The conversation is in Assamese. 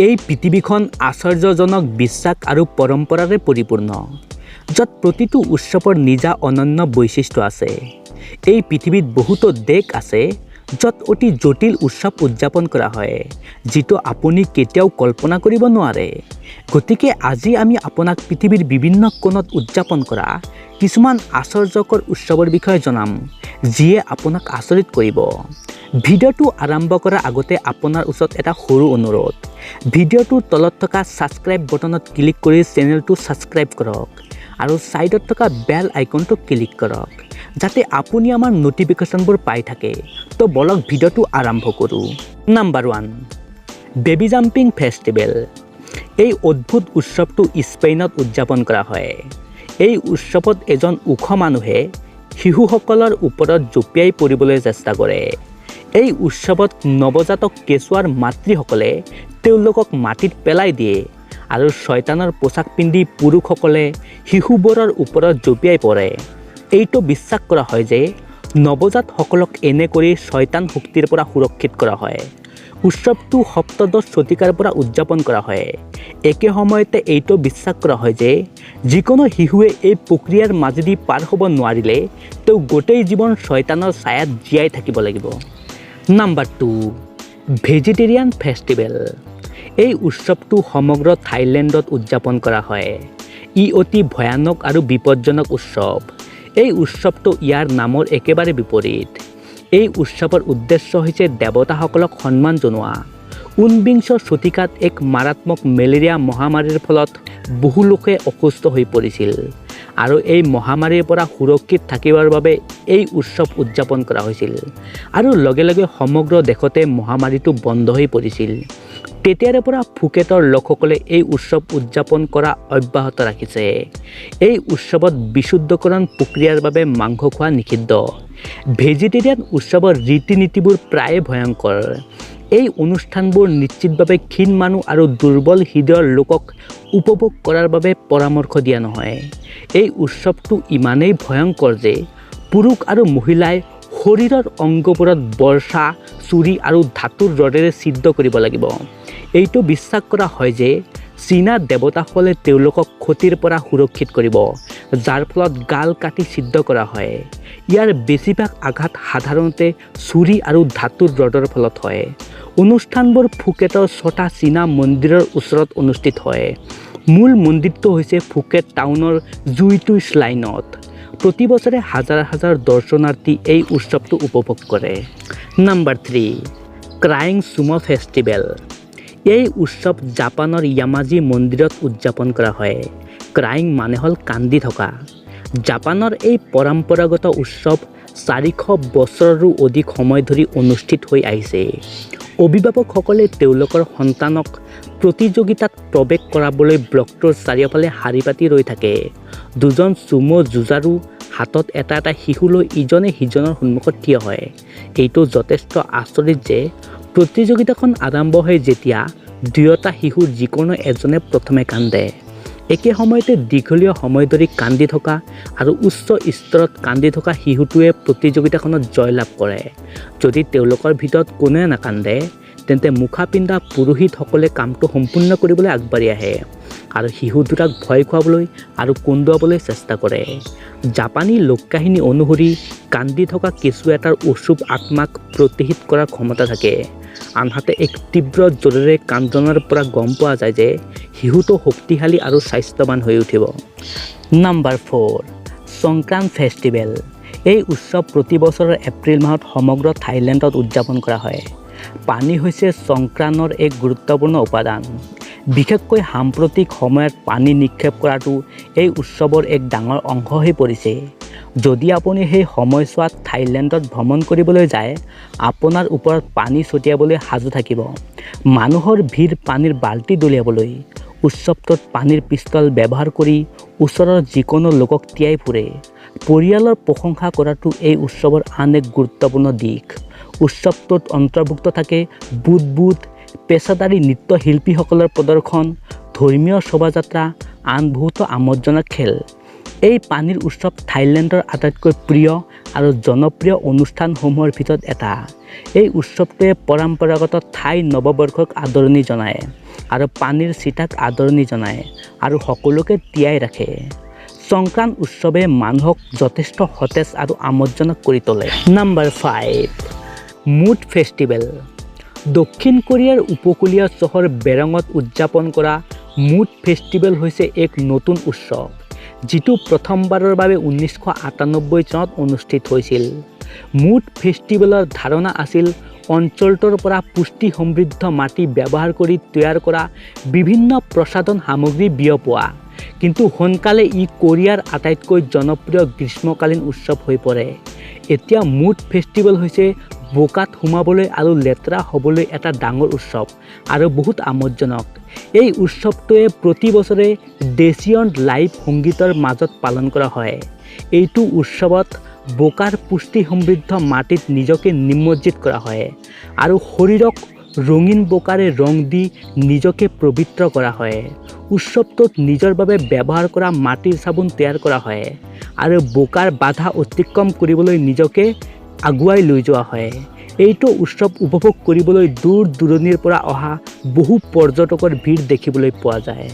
এই পৃথিৱীখন আশ্চৰ্যজনক বিশ্বাস আৰু পৰম্পৰাৰে পৰিপূৰ্ণ, য'ত প্ৰতিটো উৎসৱৰ নিজা অনন্য বৈশিষ্ট্য আছে। এই পৃথিৱীত বহুতো দেশ আছে য'ত অতি জটিল উৎসৱ উদযাপন কৰা হয়, যিটো আপুনি কেতিয়াও কল্পনা কৰিব নোৱাৰে। গতিকে আজি আমি আপোনাক পৃথিৱীৰ বিভিন্ন কোণত উদযাপন কৰা কিছুমান আশ্চৰ্যকৰ উৎসৱৰ বিষয়ে জনাম, যিয়ে আপোনাক আচৰিত কৰিব। ভিডিঅ'টো আৰম্ভ কৰাৰ আগতে আপোনাৰ ওচৰত এটা সৰু অনুৰোধ। ভিডিঅ'টোৰ তলত থকা ছাবস্ক্ৰাইব বটনত ক্লিক কৰি চেনেলটো ছাবস্ক্ৰাইব কৰক আৰু ছাইডত থকা বেল আইকনটো ক্লিক কৰক, যাতে আপুনি আমাৰ ন'টিফিকেশ্যনবোৰ পাই থাকে। তো বলক, ভিডিঅ'টো আৰম্ভ কৰোঁ। Number 1, baby jumping festival. এই অদ্ভুত উৎসৱটো স্পেইনত উদযাপন কৰা হয়। এই উৎসৱত এজন ওখ মানুহে শিশুসকলৰ ওপৰত জঁপিয়াই পৰিবলৈ চেষ্টা কৰে। এই উৎসৱত নৱজাতক কেঁচুৱাৰ মাতৃসকলে তেওঁলোকক মাটিত পেলাই দিয়ে আৰু ছয়তানৰ পোছাক পিন্ধি পুৰুষসকলে শিশুবোৰৰ ওপৰত জঁপিয়াই পৰে। এইটো বিশ্বাস কৰা হয় যে নৱজাতসকলক এনে কৰি ছয়তান শক্তিৰ পৰা সুৰক্ষিত কৰা হয়। উৎসৱটো 17শ শতিকাৰ পৰা উদযাপন কৰা হয়। একে সময়তে এইটো বিশ্বাস কৰা হয় যে যিকোনো শিশুৱে এই প্ৰক্ৰিয়াৰ মাজেদি পাৰ হ'ব নোৱাৰিলে তেওঁ গোটেই জীৱন ছয়তানৰ ছায়াত জীয়াই থাকিব লাগিব। Number 2, vegetarian festival. এই উৎসৱটো সমগ্ৰ থাইলেণ্ডত উদযাপন কৰা হয়। ই অতি ভয়ানক আৰু বিপজ্জনক উৎসৱ। এই উৎসৱটো ইয়াৰ নামৰ একেবাৰে বিপৰীত। এই উৎসৱৰ উদ্দেশ্য হৈছে দেৱতাসকলক সন্মান জনোৱা। 19শ শতিকাত এক মাৰাত্মক মেলেৰিয়া মহামাৰীৰ ফলত বহু লোকে অসুস্থ হৈ পৰিছিল আৰু এই মহামাৰীৰ পৰা সুৰক্ষিত থাকিবৰ বাবে এই উৎসৱ উদযাপন কৰা হৈছিল আৰু লগে লগে সমগ্ৰ দেশতে মহামাৰীটো বন্ধ হৈ পৰিছিল। তেতিয়াৰে পৰা ফুকেটৰ লোকসকলে এই উৎসৱ উদযাপন কৰা অব্যাহত ৰাখিছে। এই উৎসৱত বিশুদ্ধকৰণ প্ৰক্ৰিয়াৰ বাবে মাংস খোৱা নিষিদ্ধ। ভেজিটেৰিয়ান উৎসৱৰ ৰীতি নীতিবোৰ প্ৰায়ে ভয়ংকৰ। এই অনুষ্ঠানবোৰ নিশ্চিতভাৱে ক্ষীণ মানুহ আৰু দুৰ্বল হৃদয়ৰ লোকক উপভোগ কৰাৰ বাবে পৰামৰ্শ দিয়া নহয়। এই উৎসৱটো ইমানেই ভয়ংকৰ যে পুৰুষ আৰু মহিলাই শৰীৰৰ অংগবোৰত বৰ্ষা, চুৰি আৰু ধাতুৰ ৰডেৰে ছিদ্ৰ কৰিব লাগিব। এইটো বিশ্বাস কৰা হয় যে চীনা দেৱতাসকলে তেওঁলোকক ক্ষতিৰ পৰা সুৰক্ষিত কৰিব, যাৰ ফলত গাল কাটি ছিদ্ৰ কৰা হয়। ইয়াৰ বেছিভাগ আঘাত সাধাৰণতে ছুৰী আৰু ধাতুৰ ৰডৰ ফলত হয়। অনুষ্ঠানবোৰ ফুকেটৰ ছটা চীনা মন্দিৰৰ ওচৰত অনুষ্ঠিত হয়। মূল মন্দিৰটো হৈছে ফুকেট টাউনৰ জুইটুই শ্ৰাইনত। প্ৰতি বছৰে হাজাৰ হাজাৰ দৰ্শনাৰ্থী এই উৎসৱটো উপভোগ কৰে। Number 3, crying sumo festival. এই উৎসৱ জাপানৰ য়ামাজি মন্দিৰত উদযাপন কৰা হয়। ক্ৰাইং মানে হ'ল কান্দি থকা। জাপানৰ এই পৰম্পৰাগত উৎসৱ 400 বছৰৰো অধিক সময় ধৰি অনুষ্ঠিত হৈ আহিছে। অভিভাৱকসকলে তেওঁলোকৰ সন্তানক প্ৰতিযোগিতাত প্ৰৱেশ কৰাবলৈ ব্লকটোৰ চাৰিওফালে শাৰী পাতি ৰৈ থাকে। দুজন চুমো যুঁজাৰু হাতত এটা এটা শিশু লৈ ইজনে সিজনৰ সন্মুখত থিয় হয়। এইটো যথেষ্ট আচৰিত যে প্ৰতিযোগিতাখন আৰম্ভ হয় যেতিয়া দুয়োটা শিশুৰ যিকোনো এজনে প্ৰথমে কান্দে। একে সময়তে দীঘলীয়া সময় ধৰি কান্দি থকা আৰু উচ্চ স্তৰত কান্দি থকা শিশুটোৱে প্ৰতিযোগিতাখনত জয়লাভ কৰে। যদি তেওঁলোকৰ ভিতৰত কোনোৱে নাকান্দে, তেন্তে মুখা পিন্ধা পুৰোহিতসকলে কামটো সম্পূৰ্ণ কৰিবলৈ আগবাঢ়ি আহে আৰু শিশু দুটাক ভয় খুৱাবলৈ আৰু কন্দুৱাবলৈ চেষ্টা কৰে। জাপানী লোককাহিনী অনুসৰি কান্দি থকা কেঁচুৱা এটাৰ অশুভ আত্মাক প্ৰতিহিত কৰাৰ ক্ষমতা থাকে, আনহাতে এক তীব্ৰ জোৰেৰে কান্দোনৰ পৰা গম পোৱা যায় যে শিশুটো শক্তিশালী আৰু স্বাস্থ্যৱান হৈ উঠিব। Number 4, Songkran festival. এই উৎসৱ প্ৰতি বছৰৰ এপ্ৰিল মাহত সমগ্ৰ থাইলেণ্ডত উদযাপন কৰা হয়। পানী হৈছে সংক্ৰানৰ এক গুৰুত্বপূৰ্ণ উপাদান। বিশেষকৈ সাম্প্ৰতিক সময়ত পানী নিক্ষেপ কৰাটো এই উৎসৱৰ এক ডাঙৰ অংশ হৈ পৰিছে। যদি আপুনি সেই সময়ছোৱাত থাইলেণ্ডত ভ্ৰমণ কৰিবলৈ যায়, আপোনাৰ ওপৰত পানী ছটিয়াবলৈ সাজু থাকিব। মানুহৰ ভিৰ পানীৰ বাল্টি দলিয়াবলৈ উৎসৱটোত পানীৰ পিষ্টল ব্যৱহাৰ কৰি ওচৰৰ যিকোনো লোকক তিয়াই ফুৰে। পৰিয়ালৰ প্ৰশংসা কৰাটো এই উৎসৱৰ আন এক গুৰুত্বপূৰ্ণ দিশ। উৎসৱটোত অন্তৰ্ভুক্ত থাকে বুট বুট, পেছাদাৰী নৃত্যশিল্পীসকলৰ প্ৰদৰ্শন, ধৰ্মীয় শোভাযাত্ৰা, আন বহুতো আমোদজনক খেল। এই পানীৰ উৎসৱ থাইলেণ্ডৰ আটাইতকৈ প্ৰিয় আৰু জনপ্ৰিয় অনুষ্ঠানসমূহৰ ভিতৰত এটা। এই উৎসৱটোৱে পৰম্পৰাগত থাই নৱবৰ্ষক আদৰণি জনায় আৰু পানীৰ চিতাক আদৰণি জনায় আৰু সকলোকে তিয়াই ৰাখে। সংক্ৰান উৎসৱে মানুহক যথেষ্ট সতেজ আৰু আমোদজনক কৰি তোলে। Number 5, mood festival. দক্ষিণ কোৰিয়াৰ উপকূলীয় চহৰ বেৰঙত উদযাপন কৰা মুড ফেষ্টিভেল হৈছে এক নতুন উৎসৱ, যিটো প্ৰথমবাৰৰ বাবে 1998 চনত অনুষ্ঠিত হৈছিল। মুড ফেষ্টিভেলৰ ধাৰণা আছিল অঞ্চলটোৰ পৰা পুষ্টি সমৃদ্ধ মাটি ব্যৱহাৰ কৰি তৈয়াৰ কৰা বিভিন্ন প্ৰসাধন সামগ্ৰী বিয়পোৱা। কিন্তু সোনকালে ই কোৰিয়াৰ আটাইতকৈ জনপ্ৰিয় গ্ৰীষ্মকালীন উৎসৱ হৈ পৰে। এতিয়া মুড ফেষ্টিভেল হৈছে বোকাত সোমাবলৈ আৰু লেতেৰা হ'বলৈ এটা ডাঙৰ উৎসৱ আৰু বহুত আমোদজনক। এই উৎসৱটোৱে প্ৰতি বছৰে ডেচিয়ন লাইভ সংগীতৰ মাজত পালন কৰা হয়। এইটো উৎসৱত বোকাৰ পুষ্টি সমৃদ্ধ মাটিত নিজকে নিমজ্জিত কৰা হয় আৰু শৰীৰক ৰঙীন বোকাৰে ৰং দি নিজকে পবিত্ৰ কৰা হয়। উৎসৱটোত নিজৰ বাবে ব্যৱহাৰ কৰা মাটিৰ চাবোন তৈয়াৰ কৰা হয় আৰু বোকাৰ বাধা অতিক্ৰম কৰিবলৈ নিজকে আগুৱাই লৈ যোৱা হয়। এইটো উৎসৱ উপভোগ কৰিবলৈ দূৰ দূৰণিৰ পৰা অহা বহু পৰ্যটকৰ ভিৰ দেখিবলৈ পোৱা যায়।